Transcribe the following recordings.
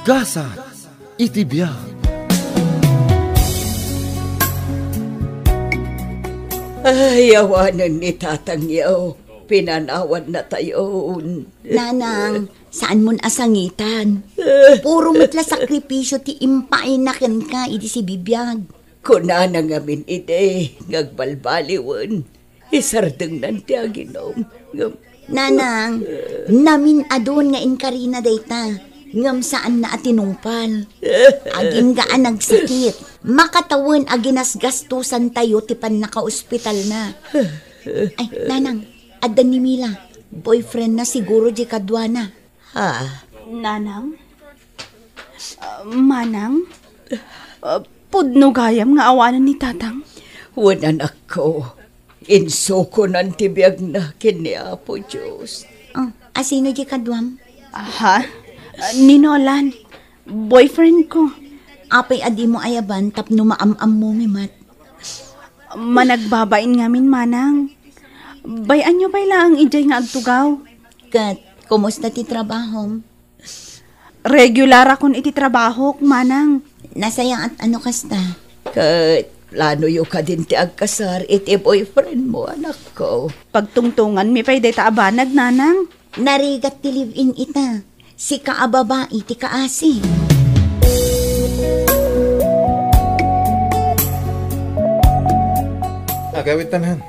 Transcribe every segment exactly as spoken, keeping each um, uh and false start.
Gasat iti biag. Ay, awanen ni Tatangyo. Pinanawannatayon. Nanang, saan mon a sangitan. Puro met la sakripisio ti impaayna kenka idi sibibiag. Kunana ngamin idi nga agbalbaliwen. Isardengnan ti aginom. Ngem Nanang, namin-adun nga inkarina dayta, ngem saanna a tinungpal. Agingga a nagsakit. Makatawen a ginasgastosantayo ti pannakaospitalna. Ay, Nanang, adda ni Mila. Boyfriend na siguro di kaduana. Ha? Nanang? Ah, Manang? Ah, pudno gayam nga awanen ni Tatang? Wen, anakko, insukonan ti biagna ken ni Apo Dios. Oh, asino di kaduam? Aha? Ah, ni Nolan. Boyfriend ko. Apay a dimo ayaban tapno maam-ammomi met? Managbabain ngamin, Manang. Bay-anyo pay laeng idiay nga agtugaw. Ket, kumusta ti trabahom? Regular akon iti trabahok, Manang. Nasayaat a no kasta. Ket, planoyo kadin ti agkasar iti boyfriend mo, anakko? Pagtungtonganmi pay dayta a banag, Nanang. Narigat ti live-in ita. Sika a babai ti kaasi. Agawidtan, han.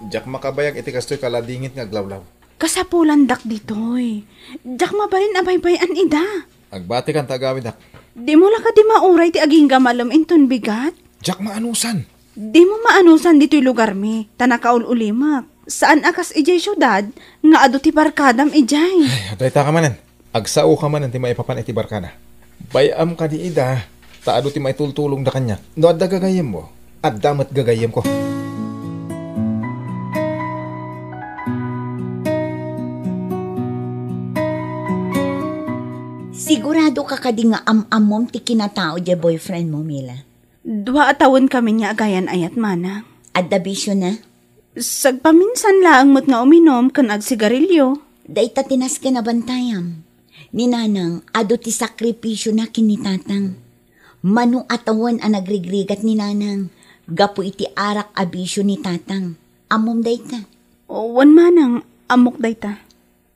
Diak makabayag iti kastoy kaladingit nga aglawlaw. Kasapulandak ditoy. Diak mabalin a baybay-an ida. Agbatikan ta agawidak. Dimo la kadi mauray ti agingga malem inton bigat? Diak maanusan. Dimo maanusan ditoy lugarmi, ta nakaul-ulimek. Saan a kas idiay siudad nga adu ti barkadam idiay. Ay, dayta ka manen. Agsaoka manen ti maipapan iti barkada. Bay-am kadi ida, ta adu ti maitultulongda kaniak. No adda gagayyemmo, adda met gagayyemko. Sigurado ka kadi nga am-ammom ti kinatao diay boyfriend mo, Mila? Dua a tawen kami nga agayan-ayat, Manang. Adda bisiona? Sagpaminsan laeng met nga uminom ken agsigarilio. Dayta ti nasken a bantayam. Ni Nanang, adu ti sakripisiona ken ni Tatang. Mano a tawen a nagrigrigat ni Nanang gapu iti arak a bisio ni Tatang. Ammom dayta? Wen, Manang, ammok dayta.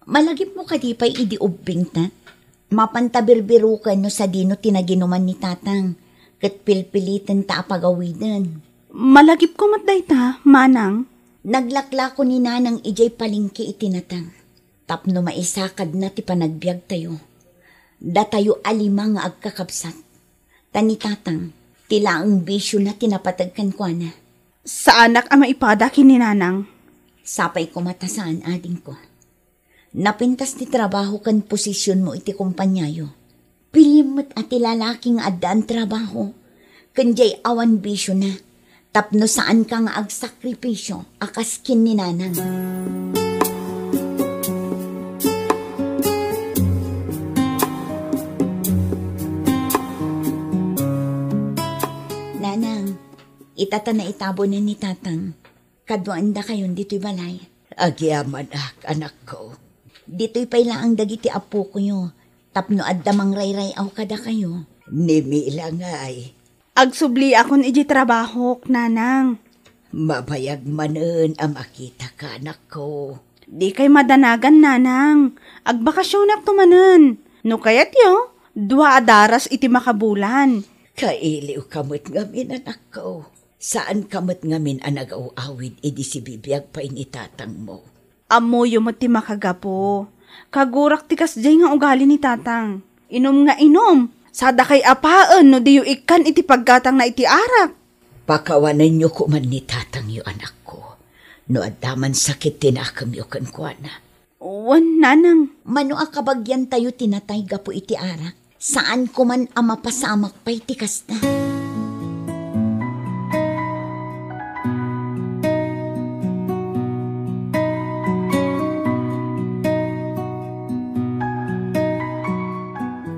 Malagipmo kadi pay idi ubbingta? Mapanta birbiroken no sadino ti naginuman ni Tatang, ket pilpilitenta a pagawiden. Malagipko met dayta, Manang. Naglaklako ni Nanang idiay palengke iti natang tapno maisakadna ti panagbiagtayo. Datayo a lima nga agkakabsat. Ta ni Tatang, ti laeng bisiona ti napateg kenkuana. Saanak a maipada ken ni Nanang. Sapay koma ta saan, adingko. Napintas ti trabaho ken posisionmo iti kompaniayo. Pilim met a ti lalaki nga addaan trabaho ken diay awan bisiona tapno saanka nga agsakripisio a kas ken ni Nanang. Nanang, ita ta naitabonen ni Tatang. Kaduaendakayon ditoy balay. Agyamanak, anakko. Ditoy pay laeng dagiti appokoyo tapno adda mangrayray-aw kadakayo. Ni Mila ngay? Agsubliakon iti trabahok, Nanang. Mabayag manen a makitaka, anakko. Dikay madanagan, Nanang. Agbakasionakto manen. No kayatyo, dua a daras iti makabulan. Kailiwka met ngamin, anakko. Saanka met ngamin a nagaw-awid idi sibibiag pay ni tatangmo. Ammoyo met ti makagapu. Kagurak ti kasdiay nga ugali ni tatang. Inum nga inum, sadakay apaen no diyo ikkan iti paggatangna iti arak. Pakawanenyo koman ni tatangyo, anakko, no adda man sakit ti nakemyo kenkuana. Wen, nanang. Mano a kabagiantayo ti natay gapu iti arak, saan koman a mapasamak pay ti kasta.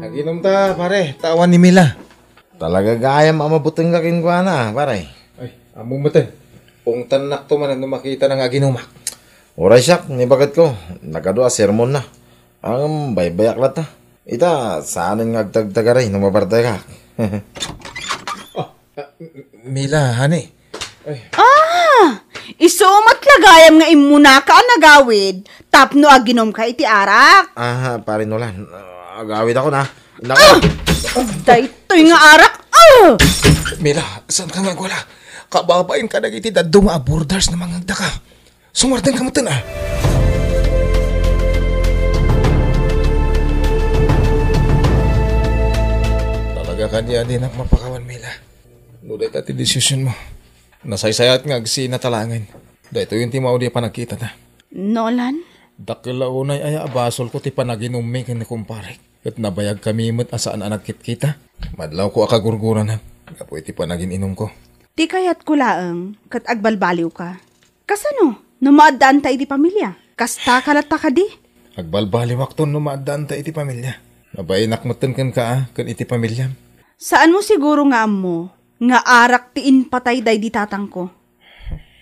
Aginum ta, pare, ta awan ni Mila. Talaga gayam a mabutengka kenkuana, pare. Ay, ammom met. Ungtannakto manen no makitana nga aginumak. Uray siak, ni bagetko, nagadu a sermonna. Ngem baybayak latta. Ita, saanen nga agdagdagaray no mabartekak. Oh, ah, M-, Mila, honey. Ay. Ah! Isu met la gayam nga immunaka a nagawid tapno aginumka iti arak. Aha, Pare Nolan. Ah, agawid ako na. Naku. Ah! Daytoy nga arak. Ah! Mila, saanka nga agwala? Kababain ka dagiti dadduma a boarders nga mangngegdaka. Sumardengka metten, ah. Talaga kadi a dinak mapakawan, Mila. No dayta ti desisionmo, nasaysayat nga agsina ta laengen. Daytoyen ti maudi a panagkitata. Nolan? Dakkel a unay aya a basolko ti panaginummi ken ni kumparek. Ket nabayagkami met a saan a nagkitkita. Madlawko a kagurguranan gapu iti panagin-inumko. Ti kayatko laeng ket agbalbaliwka. Kasano no maaddaanta iti pamilia? Kastaka latta kadi? Agbalbaliwakton no maaddaanta iti pamilia. Mabainak metten kenka a ken iti pamiliam. Saanmo siguro nga ammo nga arak ti impatay daydi tatangko.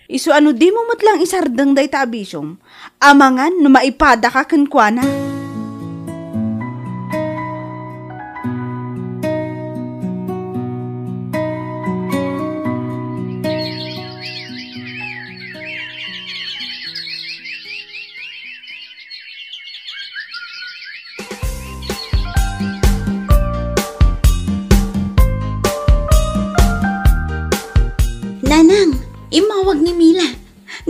Isu a no dimo met lang isardeng dayta a bisiom, amangan no maipadaka kenkuana. Nanang, immawag ni Mila.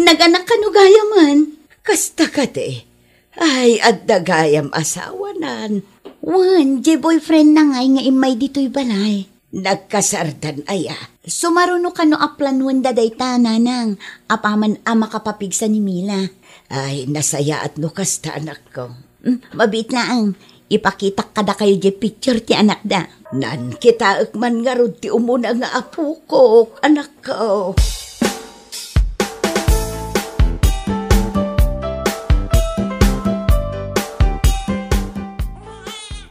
Naganak kano gayamen? Kasta kadi. Ay, adda gayam asawanan. Wen, diay boyfriend na ngay nga immay ditoy balay. Nagkasardan aya. Sumaruno kano a planuenda dayta, Nanang, apaman a makapapigsa ni Mila. Ay, nasayaat no kasta, anakko. Hmm, mabiit laeng. Ipakitak kadakayo diay picture ti anakda. Nan, kitaek man ngarud ti umuna nga apokok, anakko.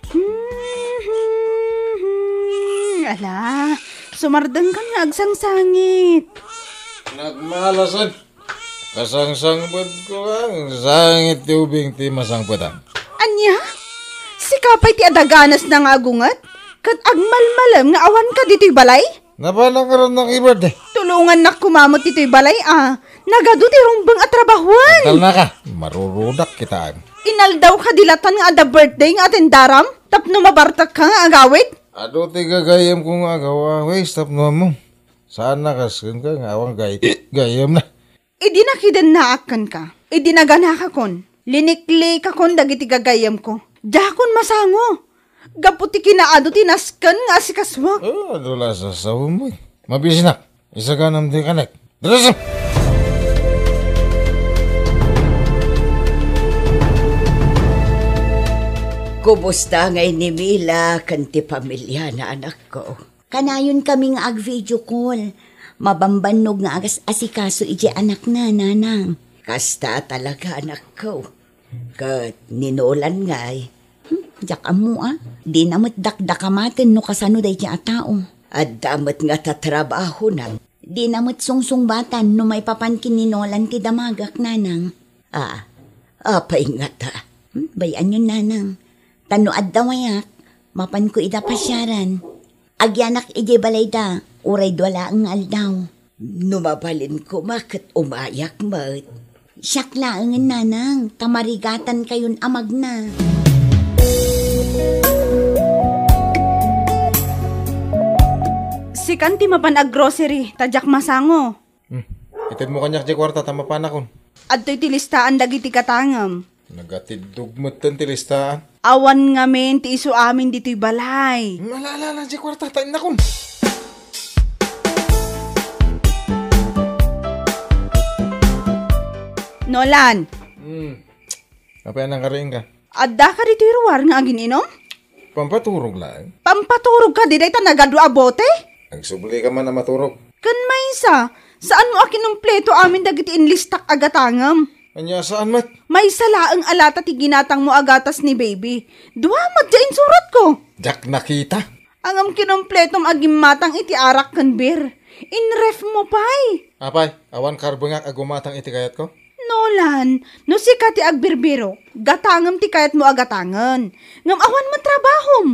Hmm, ala, sumardengkan nga agsangsangit. Nagmalasen. Kasangsangpetko, ang sangit ti ubing ti masangpetan. Ania? Sika pay ti adda ganas na nga agunget? Ket agmalmalem nga awanka ditoy balay? Napanak ngarud nga iberde. Tulongannak koma met ditoy balay, a. Nagadu ti rumbeng a trabahoen. Kalnaka, marurudak kitaen. Inaldaw kadi latan nga adda birthday nga atendaram tapno mabartekka nga agawid? Adu ti gagayyemko nga agawawis tapno ammo. Saan a kas kenka nga awan gay-, gayyemna. Idi nakidennaak kenka, idi naganakakon, liniklikakon dagiti gagayyemko. Diakon masango. Gapu ti kinaadu ti nasken nga asikasuak. Oh, adu la a sasawen. Mabisinak. Isaganam ti kanek. Dres! Kumusta ngay ni Mila ken ti pamiliana, anakko? Kanayon kami nga ag-video call. Mabambannog nga agas-asikaso idiay anakna, Nanang. Kasta talaga, anakko. Ket ni Nolan ngay? Hmm, diak ammo, a. Dina met dakdakamaten no kasano daydiay a tao. Adda met nga tatrabahona. Dina met sungsungbatan no maipapan ken ni Nolan ti damagak, Nanang. A, apay ngata? Hmm, bay-anyon, Nanang. Ta no adda wayak, mapanko ida pasiaran. Agyanak idiay balayda, uray dua laeng nga aldaw. No mabalin koma ket umayak met. Siak laengen, Nanang, ta marigatankayon a magna. Sikan ti mapan ag-grocery, ta diak masango. Hmm. Itedmo kaniak diay kuarta ta mapanakon. Adtoy ti listaan dagiti gatangem. Nagatiddog metten ti listaan. Awan ngamin ti isu amin ditoy balay. Hmm, ala, ala, ala, diay kuarta ta innakon. Nolan. Hmm. Apay a nangkariingka? Addaka ditoy ruar nga agin-inom? Pampaturog laeng. Pampaturog kadi dayta nagadu a bote? Agsublika man a maturog. Ken maysa, saanmo a kinumpleto amin dagiti inlistak a gatangem. Ania, saan met? Maysa laeng a lata ti ginatangmo a gatas ni baby. Dua met diay insuratko. Diak nakita. Ngem kinumpletom a gimmatang iti arak ken beer. Inrefmo pay. Apay, awan karbengak a gumatang iti kayatko? No, Nolan, no sika ti agbirbirok, gatangem ti kayatmo a gatangen. Ngem awan met trabahom.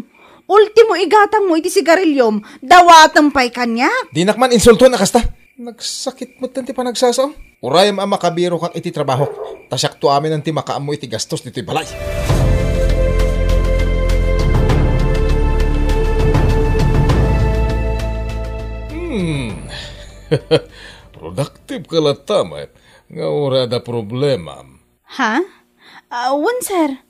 Ultimo igatangmo iti sigariliom, dawatem pay kaniak. Dinak man insultoen a kasta. Nagsakit met ti panagsasaom. Urayem a makabirokak iti trabahok, ta siakto aminen ti makaammo iti gastos ditoy balay. Hmm. Productive ka latta met, nga uray adda problemam. Ha? Ah, wen, sir.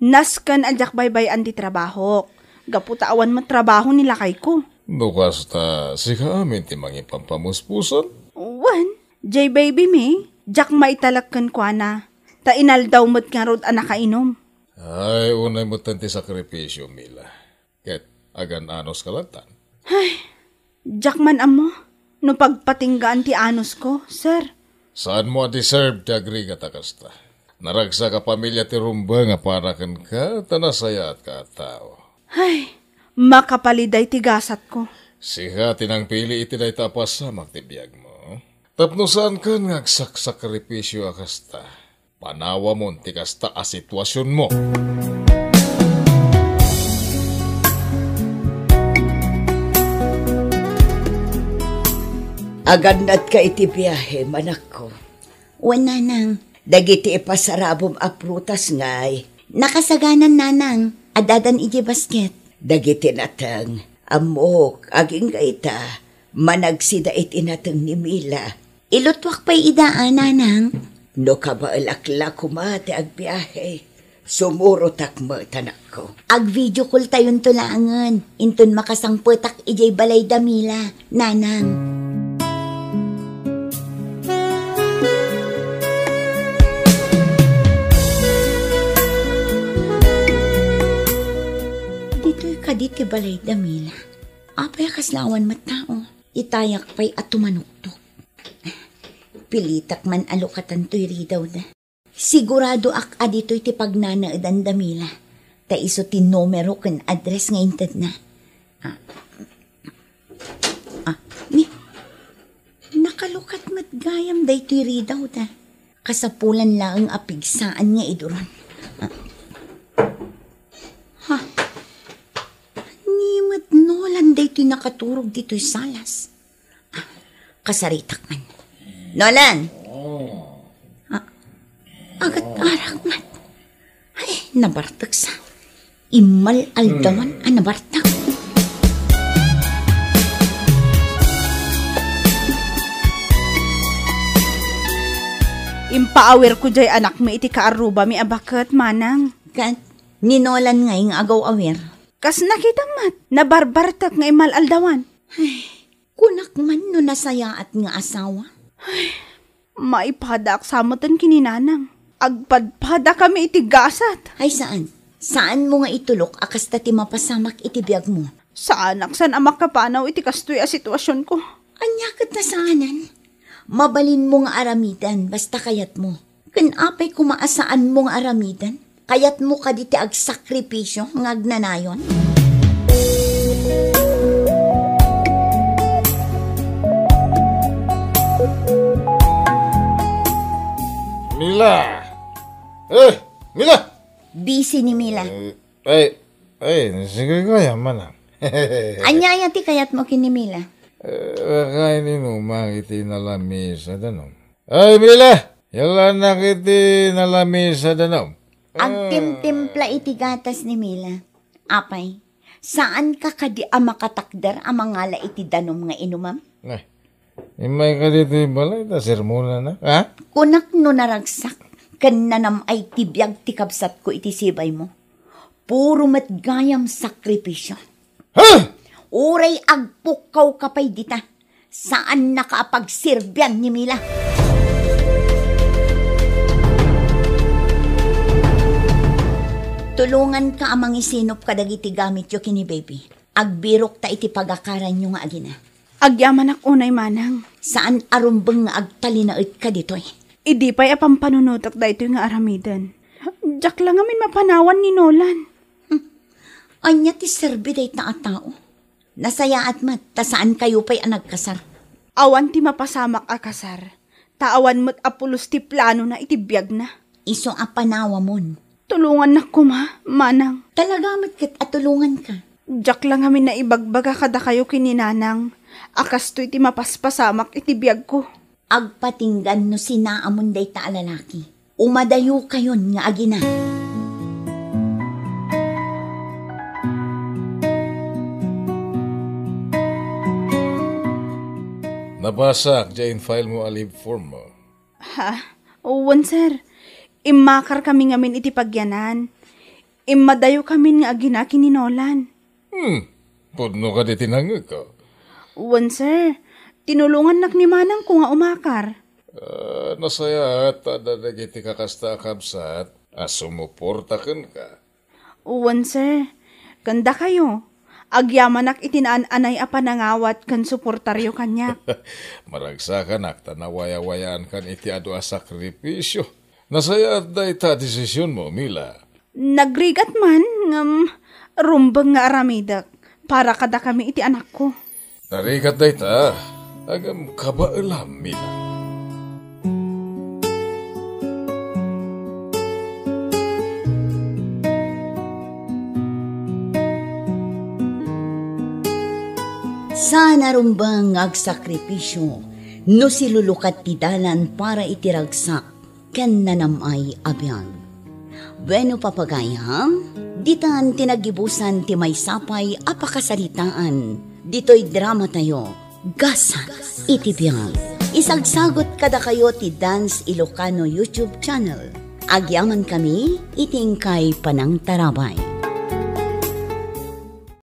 Nasken a diak baybay-an ti trabahok. Gapu ta awan met trabaho ni lakayko. No kasta, sika amin ti mangipampamuspusan? Wen, jay baby mi, diak maitalek kenkuana. Ta inaldaw met ngarud a nakainum. Ay, unay met ti sakripisio, Mila. Ket agan-anos ka latta. Ay, diak man ammo no pagpatinggaan ti anusko, sir. Saanmo a deserve ti agrigat a kasta. Naragsak a pamilia ti rumbeng a para kenka, ta nasayaatka a tao. Ay, makapaliday ti gasatko. Sika ti nangpili iti dayta a pasamak ti biagmo. Tapno saankan nga agsaksakripisio a kasta. Panawamon ti kasta a situasionmo. Agannatka iti biahem, anakko? Wen, nanang. Dagiti ipasarabom a prutas ngay? Nakasaganan, nanang. Addadan idiay basket. Dagiti nateng, ammok, agingga ita, managsida iti nateng ni Mila. Ilutuak pay ida a, nanang. No kabaelak la koma ti agbiahe, sumurotak met, anakko. Ag-video call tayonto laengen, inton makasangpetak idiay balay da Mila, nanang. Ditoy kadi ti balay da Mila. Apay a kasla awan met tao? Itayak pay a tumanuktok. Pilitak man a lukatan toy ridaw da. Siguradoak a ditoy ti pagnanaedan da Mila. Ta isu ti numero ken address nga intedna. Ah, ah, ni, nakalukat met gayam daytoy ridaw da. Kasapulan laeng a pigsaan nga iduron. Ah. Ha? Ni met Nolan daytoy nakaturog ditoy salas. Ah, kasaritak man. Nolan! Ah, agat-arak man. Ay, nabartek sa. Immal-aldawan a nabartek. Impaawirko jay anakmi iti kaarrubami a baket, manang. Ket ni Nolan ngay nga agaw-awir. Kas nakitam met, nabarbartek nga immal-aldawan. Ay, kunak man no nasayaat nga asawa. Ay, maipadaak sa meten ken ni nanang. Agpadpadakami iti gasat. Ay, saan. Saanmo nga itulok a kasta ti mapasamak iti biagmo. Saanak san a makapanaw iti kastoy a situasionko. Ania ket ta saanen? Mabalinmo nga aramiden, basta kayatmo. Ken apay koma a saanmo nga aramiden? Kayatmo kadi ti agsakripisio nga agnanayon? Mila! Eh, Mila! Busy ni Mila. Eh, ay, ay, sige kaya, manang. Ania aya ti kayatmo ken ni Mila? Eh, kakain inumak iti nalamisa danum. Ay, Mila! Yalanak iti nalamisa danum. Agtimtimpla iti gatas ni Mila. Apay, saanka kadi a makatakder a mangala iti danum nga inumam? Ay, immay ka ditoy balay ta sermonanak, ha? Kunak no naragsak, ken nanam-ay ti biag ti kabsatko iti sibaymo. Puro met gayam sakripisio. Ha? Uray agpukkaw ka pay dita, saannaka a pagserbian ni Mila. Tulonganka a mangisinup kadagiti gamityo ken ni Baby. Agbirokta iti pagakaranyo nga agina. Agyamanak unay, manang. Saan a rumbeng nga agtalinaedka ditoy. Idi pay a pampanunotek daytoy nga aramiden. Diak la ngamin mapanawan ni Nolan. Hmm. Ania ti serbi dayta a tao? Nasayaat met, ta saankayo pay a nagkasar. Awan ti mapasamak a kasar. Ta awan met a pulos ti planona iti biagna. Isu a panawamon. Tulongannak koma, manang. Talaga met ket a tulonganka. Diak la ngamin naibagbaga kadakayo ken ni nanang a kastoy ti mapaspasamak iti biagko. Agpatinggan no sinaamon dayta a lalaki. Umadayokayon nga agina. Nabasak diay in-file mo a leave form mo. Ha? Wen, sir. Immakarkami ngamin iti pagyanan. Immadayokamin nga agina ken ni Nolan. Hmm. Pudno kadi ti nangngegko? Wen, sir. Tinulongannak ni manangko nga umakar. Ah, nasayaat ta adda dagiti kakasta a kabsat a sumuporta kenka. Wen, sir. Ken dakayo, agyamanak iti naan-anay a panangawat ken suportayo kaniak. Maragsakanak ta nawayawayaankan iti adu a sakripisio. Nasayaat dayta a desisionmo, Mila. Nagrigat man, ngem rumbeng nga aramidek para kadakami iti anakko. Narigat dayta, ngem kabaelam, Mila. Saan a rumbeng nga agsakripisio no silulukat ti dalan para iti ragsak ken nanam-ay a biag. Bueno, papagayam, ditan ti naggibusan ti maysa pay a pakasaritaan ditoy dramatayo, Gasat iti Biag. Isagsagut kadakayo ti Dance Ilocano YouTube channel. Agyamankami iti inkay panangtarabay.